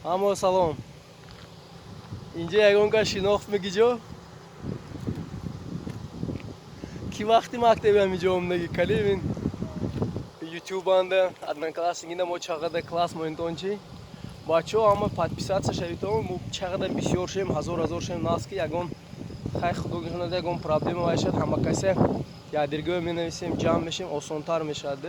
Ҳамо салом. Инҷа ягон кас шинохт мегиҷо? Ки вақти мактаби ҳамиҷо омдаги? Калибин ютубанда одноклассникина мо чақада класс моинтон чи? Бачаҳо, ҳама подписаться шавитон, мо чақада бисёр шем, ҳазор ҳазор шем, нас ки ягон хай худо нишонад, ягон проблема вайшад, ҳама касе ядиргоҳ менависем, ҷамъ мешем, осонтар мешавад.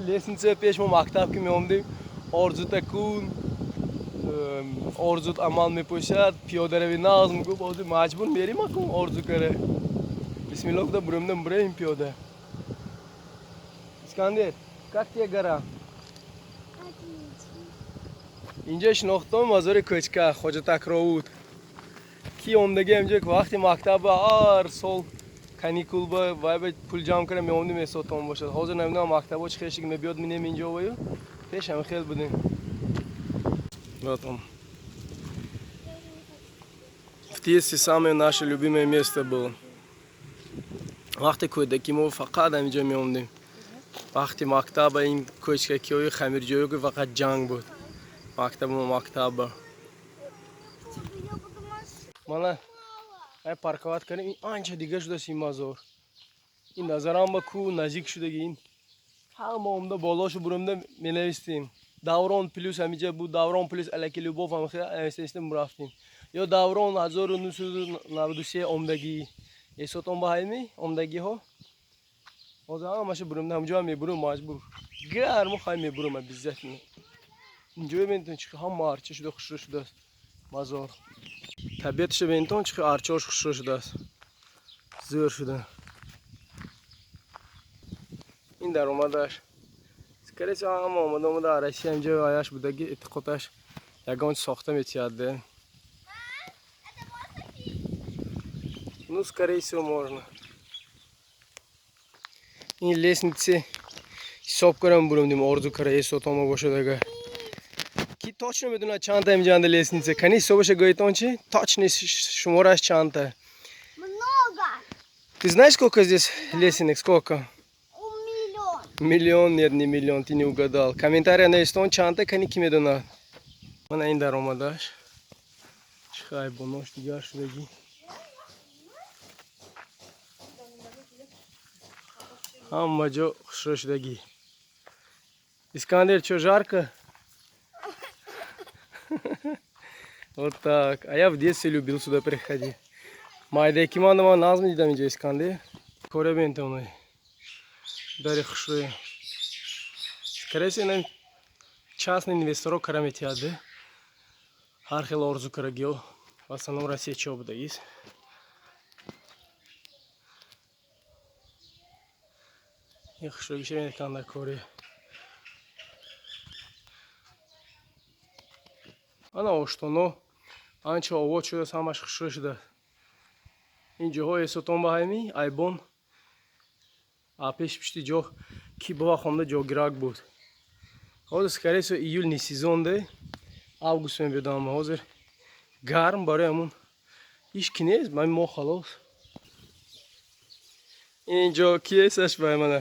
Лестница пеш мо мактаб ки меомдем, орзута кун, орзут амал мепӯшад, пиёдарави нағз мегуфт, ҳозир маҷбур мерим акун орзу кара. Бисмиллоҳ гуфта буремдам, буреем пиёда. Искандер, как тебе гора? Отлично. Инҷа шинохтом мазори кӯчка Хоҷа Такровуд. Ки омдаги инҷа вақти мактаб ҳар сол каникул ба вай ба пул ҷамъ кара меомдим, эҳсотон бошад. Ҳозир намедонам мактабҳо чӣ хел шиги мебиёд, минем инҷо ваю. Пеш ҳам хел будем. Вот он. В детстве самое наше любимое место было. Вақте кӯдаки мо фақат ҳаминҷо меомдем. Вақти мактаба ин кӯчкакиҳои хамирҷоё ки фақат ҷанг буд. Мактаба мактаба. Чтобы я буду машину. Мана ай парковать кардем, ин анча дига шудааст ин мазор. Ин назарам ба кӯ наздик шудаги ин. Ҳама омда болошу буромда менавистем. Даврон плюс ҳамиҷа буд, Даврон плюс алаки Любов ҳам хел навистем, рафтем. Ё Даврон 1993 омдагӣ. Эҳсотон ба ҳайми омдагиҳо? Ҳозир ҳамаша буромда ҳамҷо ҳам мебурам маҷбур. Гарму хай мебурам обязательно. Инҷо бибинед чӣ ҳама арча шуда хушрӯ шудааст мазор. Табиатша бинетон чӣ арчаош хушрӯ шудааст. Зӯр шуда. Ин даромадаш. Скорее всего ҳама омада омада Россия инҷо аяш будаги эътиқодаш ягон чиз сохта метиҳад. Это можно пить? Ну, скорее всего, можно. Ин лестница ҳисоб карам бурумдим, орзу кара эҳсотома бошад агар. Ки точно медонад чандта инҷанда лестница? Кани ҳисобаша гӯйтон чи? Точно шумораш чандта? Много. Ты знаешь, сколько здесь лестниц? Сколько? У миллион. Миллион? Нет, не миллион, ты не угадал. Комментария навистон чандта, кани ки медонад. Мана ин даромадаш. Чӣ хайбонош дигар шудагӣ. Ҳама ҷо хушрӯ шудагӣ. Искандер, чё, жарко? Вот так. А я в детстве любил сюда приходить. Майдаки ман ман нағз медидам инҷо Искандер. Коре бентон. Дари хушрӯе. Скорее всего, инам частный инвесторо кара метиҳад. Ҳар хел орзу карагиё. В основном Россия чо будагист. Ин хушрӯгиша бинед канда кори. Ана оштоно анча овод шудааст, ҳамаш хушрӯ шудааст. Ин ҷоҳо эҳсотон ба ҳайми айбон а пеш пишти ҷо ки бова хонда ҷогирак буд. Ҳозир скорее всего июль не сезон де, август мебиёдам, ҳозир гарм барои ҳамун ҳеч ки нест, ман мо халос. Инҷо ки есташ бай мана.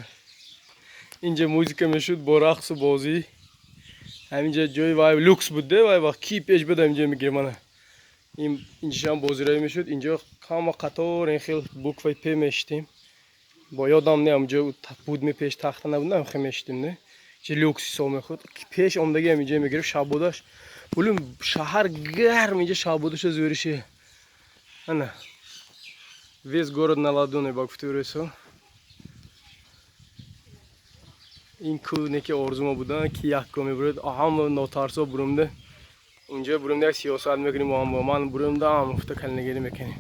Инҷа музика мешуд бо рақсу бозӣ. Ҳаминҷа ҷои вай люкс буд де вай вақт ки пеш буд ҳаминҷа мегирем мана. Ин инҷашам бозиравӣ мешуд, инҷо ҳама қатор ин хел букваи П мешитем. Бо ёдам не ҳамҷо буд ми пеш тахта набуд, ҳам хел мешитем не. Чи люкс ҳисоб мехӯрд. Ки пеш омдаги ҳаминҷа мегирифт шаббодаш. Булум шаҳар гарм инҷа шаббодаша зӯрише. Ана. Весь город на ладони ба гуфти уресо. Ин кӯ неки орзумо будан ки якко мебуред, ҳама нотарсо бурумда. Инҷо бурумда як сиёсат мекунем ҳама. Ман бурумдам гуфта калинагирӣ мекунем.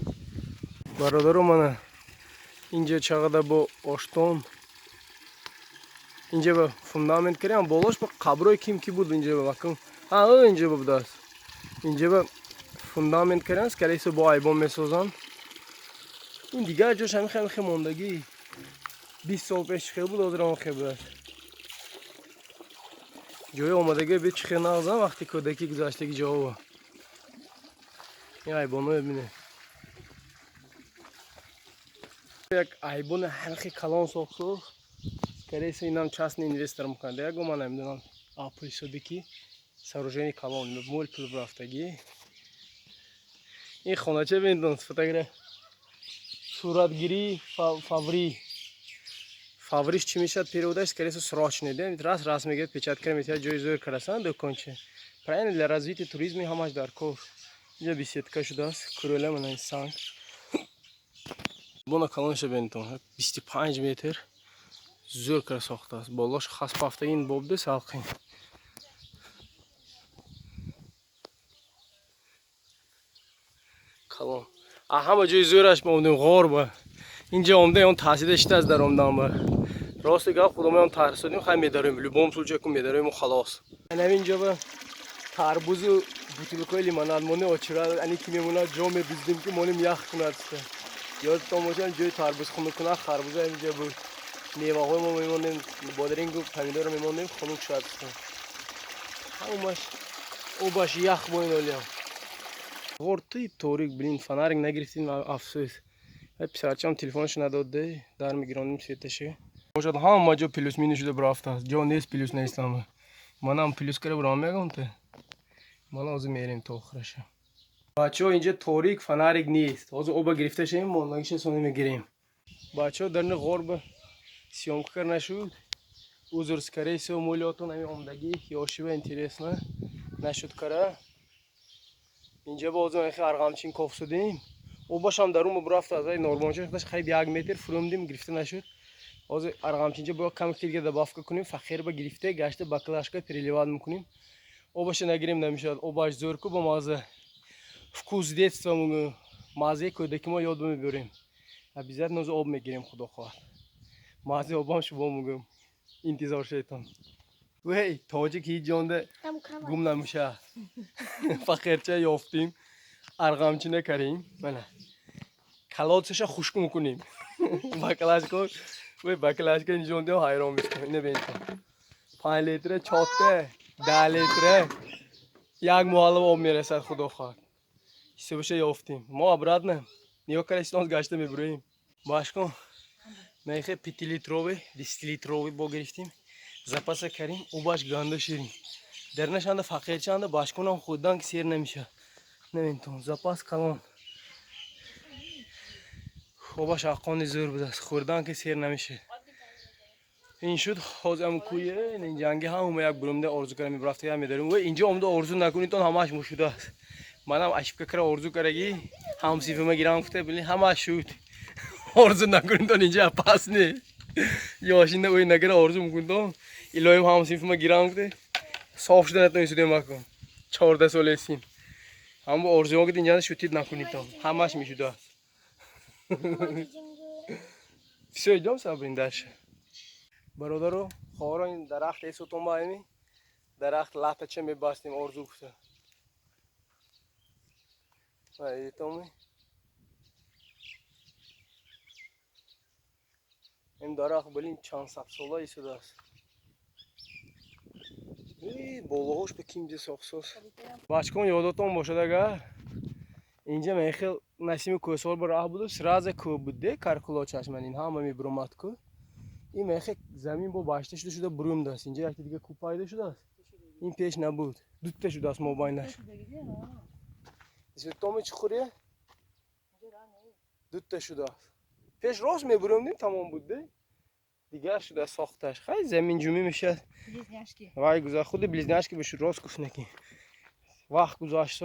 Бародаро мана инҷо чақада бо оштон инҷа ба фундамент кардем, болош ба қабрҳои ким ки буд инҷа ба макун. Ҳа, инҷа ба будааст. Инҷа ба фундамент кардем, скорее всего бо айбон месозанд. Ин дигар ҷош ҳамин хел хел мондагӣ. 20 сол пеш чӣ хел буд, ҳозир ҳамон хел будааст. Ҷои омадагӣ бе чӣ хел нағзам вақти кӯдакӣ гузаштаги ҷоҳо. Ин айбонҳо бибинед. Як айбони ҳамин хел калон сохт. Скорее всего инам частный инвестор мекунад. Ягон ман намедонам. Пул ҳисоби ки сооружение калон, мол пул рафтагӣ. Ин хонача бинтон, фотограф, суратгирӣ фаврӣ. Фавриш чӣ мешавад перевод аш? Скорее всего, срочный де. Раз раз мегирад, печать кара метиҳад, ҷои зӯр карасан дуконча. Правильно, для развития туризма ҳамаш дар кор. Инҷа беседка шудааст, кӯрӯла, мана санг. Бона калонша бинтон, 25 метр зӯр кара сохтааст. Болош хаспафтаги, ин бобде салқин. Калон. А ҳама ҷои зӯраш мо омдем ғор ба. Инҷа омда он таҳсида шитааст, дар омдан ба. Рости гап, худомоям тарсодим, хай медароем. В любом случае ку медароем, халос. Анав инҷа ба тарбузу бутылка и лимонад моне очира, ани ки мемонад, ҷо медуздим, ки монем ях кунад. Ёдтон бошад, ҷои тарбуз хунук кунад, харбуза инҷа буд. Меваҳои мо мемонем, бодирингу помидорро мемонем, хунук шуд. Ҳамаш обаш ях бо ин олиям. Ғор тип торик, блин, фонарик нагирифтим, афсӯс. Писарчам телефонашо надод, де дар мегирондим свет аше. Бошад, ҳама ҷо плюс минус шуда бурафтааст. Ҷо нест плюс нестам. Манам плюс кара бурам мегам те. Мана ҳозир мерем то охираша. Бачаҳо, инҷа торик, фонарик нест. Ҳозир оба гирифта шавем, мондагиша сони мегирем. Бачаҳо, дарни ғор ба съёмка кар нашуд. Узр, скорее всего, молиотон ҳами омдагӣ ёшива интересно нашуд кара. Инҷа боз охи арғамчин кофсудем. Обашам дар ума бурафта, аз ай норбонча қариб 1 метр фурумдим, гирифта нашуд. Ҳозир арғамчинча бояд каме дига добавка кунем, фақир ба гирифта гашта баклажка переливать мекунем. Обаша нагирем намешавад. Обаш зӯр ку, бо мазза. Вкус детства мугӯ. Маззаи кӯдаки мо ёд мебарем. Обязательно ҳозир об мегирем, худо хоҳад. Маззаи обам шумо мугӯм. Интизор шайтон. Вей, тоҷик ҳеҷ ҷонда Там кровать. гум намешавад. Фақирча ёфтим, арғамчина карем. Мана. Колодца ша хушк мекунем. Баклажка, вей, баклажка нишон диҳам, ҳайрон мешавам. Ина бинтон. 5 литра, чорта, 10 литра. Як муаллим об мерасад, худо хоҳад. Ҳисобаша ёфтим. Мо обратно нигоҳ кара, гашта мебуроем. Башкон. Мехе 5-литровый, 10-литровый бо гирифтим. Запаса карим, обаш ганда ширин. Дарнашанда фақирчанда башконам хӯрдан ки сер намешавад. Наментон, запас калон. Обаш аққони зӯр будааст. Хӯрдан ки сер намешавад. Ин шуд, ҳозир ам кӯе, ин ҷанги ҳама як бурумда орзу кара мебрафта, я медорем. Ва инҷо омда орзу накунитон, ҳамаш мушудааст. Манам ошибка кара орзу караги, ҳамсифима гирам гуфта, били ҳамаш шуд. Орзу накунитон, инҷа опасный. Ёшинда ӯй нагира орзу мекунитон. Илоҳим ҳамсинфима гирам гуфта. Соф шуда натонистудем акун. 14 солесим. Ҳама орзуҳо ки инҷа шутид накунитон. Ҳамаш мешудааст. Всё, идём, Сабрин, дальше. Бародаро, хоҳаро, ин дарахт эсотон ба ами дарахт латача мебастем орзу гуфта. Дидитоми? Ин дарахт, блин, чанд сад сола истодааст. Болоҳош ба кимҷа сохсоз. Бачкон, ёдотон бошад, агар инҷа мехел насими кӯҳсор ба раҳ буду, сразу кӯҳ буд де, каркуло чашман ин ҳама мебуромад ку. Ин мехе замин бо башта шуда шуда бурумдааст. Инҷа якти дига кӯ пайдо шудааст. Ин пеш набуд. Дутта шудааст мобайнаш. Томи чӣ хӯрия? Дутта шудааст. Пеш рост мебуромдим, тамом буд де. Дигар шудааст сохташ. Хай, замин ҷумӣ мешавад. Близняшки. Вай гузашт, худи близняшки бишуд, рост гуфт неки. Вақт гузашт,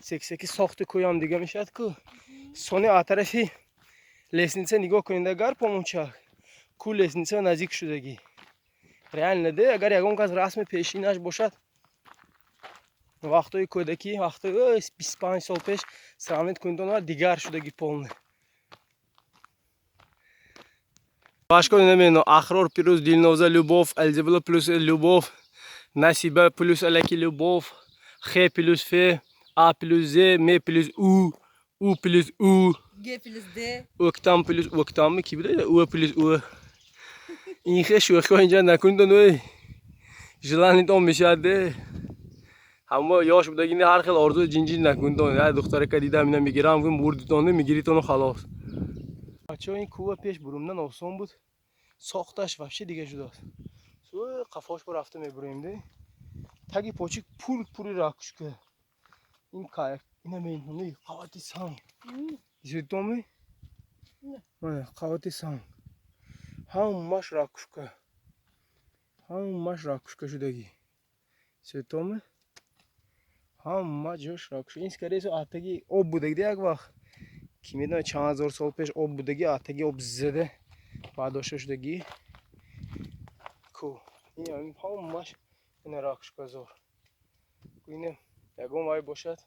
сексеки сохти кӯям дига мешавад ку. Сони а тарафи лестница нигоҳ кунед, агар помончак ку лестница наздик шудагӣ. Реально де, агар ягон кас расми пешинаш бошад, вақтҳои кӯдакӣ, вақтҳои 25 сол пеш сравнить кунед, он дигар шудагӣ полный. Башко намено Ахрор плюс Дилноза Любовь, Алзебла плюс Любовь, Насиба плюс Аляки Любовь, Х плюс Ф, А плюс З, М плюс У, У плюс У, Г плюс Д. Октам плюс Октам ки буда? У плюс У. Ин хе шӯхиҳо инҷа накунед, ой. Желание тон мешавад де. Ҳама ёш будагини ҳар хел орзу ҷинҷин накунед. Я духтарака дидам, ина мегирам, гум бурдитон, мегиритону халос. Бачаҳо, ин кӯва пеш бурумдан осон буд. Сохташ вообще дига шудааст. Қафош бо рафта мебуроем де. Таги почик пур пури ракушка. Ин каяк ина меинҳони қавати санг. Дисетоме? Мана қавати санг. Ҳамаш ракушка. Ҳамаш ракушка шудагӣ. Сетоме? Ҳама ҷош ракушка. Ин, скорее всего, атаги об будаги як вақт. Ки медонад, чанд ҳазор сол пеш об будаги, атаги об зада бардошта шудагӣ. Ку. Ин ҳамаш ина ракушказор. Ина ягон вай бошад,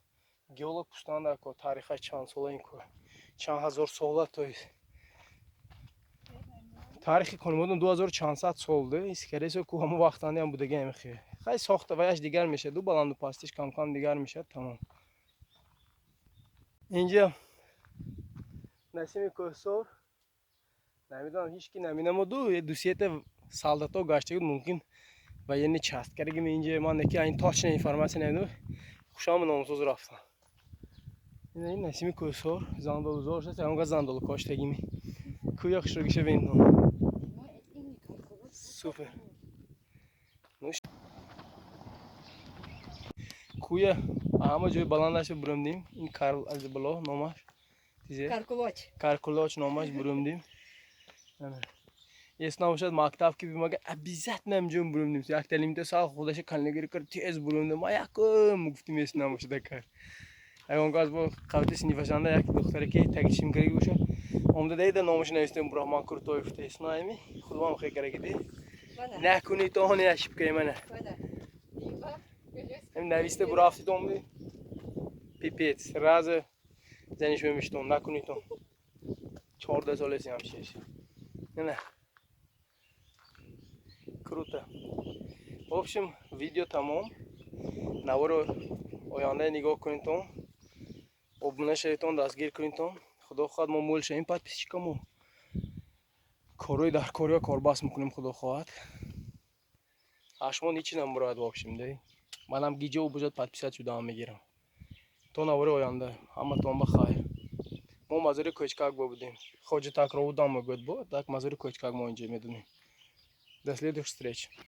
геолог пустанда ко таърихаш чанд сола ин кӯҳ. Чанд ҳазор сола, то есть. Таърихи Конибодом 2000 чанд сад сол де, скорее всего, кӯҳ ҳамон вақтанди ҳам будаги ҳамихе. Хай, сохта ваяш дигар мешавад, ду баланду пастиш кам-кам дигар мешавад, тамом. Инҷа насими кӯҳсор, намедонам, ҳеч ки наминамуду дусета солдатҳо гаштагуд, мумкин военный часть кардаги инҷа. Ман неки ин точно информация намедонам. Хушам номсоз рафтам. Ин насими кӯҳсор, зандолузор шуд, ягон зандолу коштагими. Кӯя хушрогиша бинам. Супер. Ну, кӯя ҳама ҷои баландаша бурумдим. Ин Карл аз боло номаш. Тизе? Каркулоч. Каркулоч номаш, бурумдим. Ес набошад, мактаб ки бимага, обязательно ҳамҷон бурумдим. Якта лимта сал худаша калнагири кар тез бурумдим. Ма якум гуфтим, ес набошад акар. Ягон кас бо қавти синифашанда як духтаре ки тагишим караги боша. Омда дейда номаш навистем, Бурахман Куртоев тес наими. Худвам хе караги ди. Накуни то не ошибка мана. Нависте бурафтид омди. Пипец, сразу заниш мемиштон, накунитон. 14 солеси ҳамшеш. Не. Круто. В общем, видео тамом. Наворо оянда нигоҳ кунитон. Обуна шавитон, дастгир кунитон. Худо хоҳад, мо мул шавем подписчикамо. Корҳои дар кория корбаст мекунем, худо хоҳад. Ашмон ҳичи намбурояд, в общем, де. Манам гиҷо бошад, подписать шудаам мегирам. То навори оянда ҳаматон ба хайр. Мо мазори Кӯчкак бо будем. Хоҷа Такровудам мегӯяд бо, так мазори Кӯчкак мо инҷа медонем. До следующих встреч.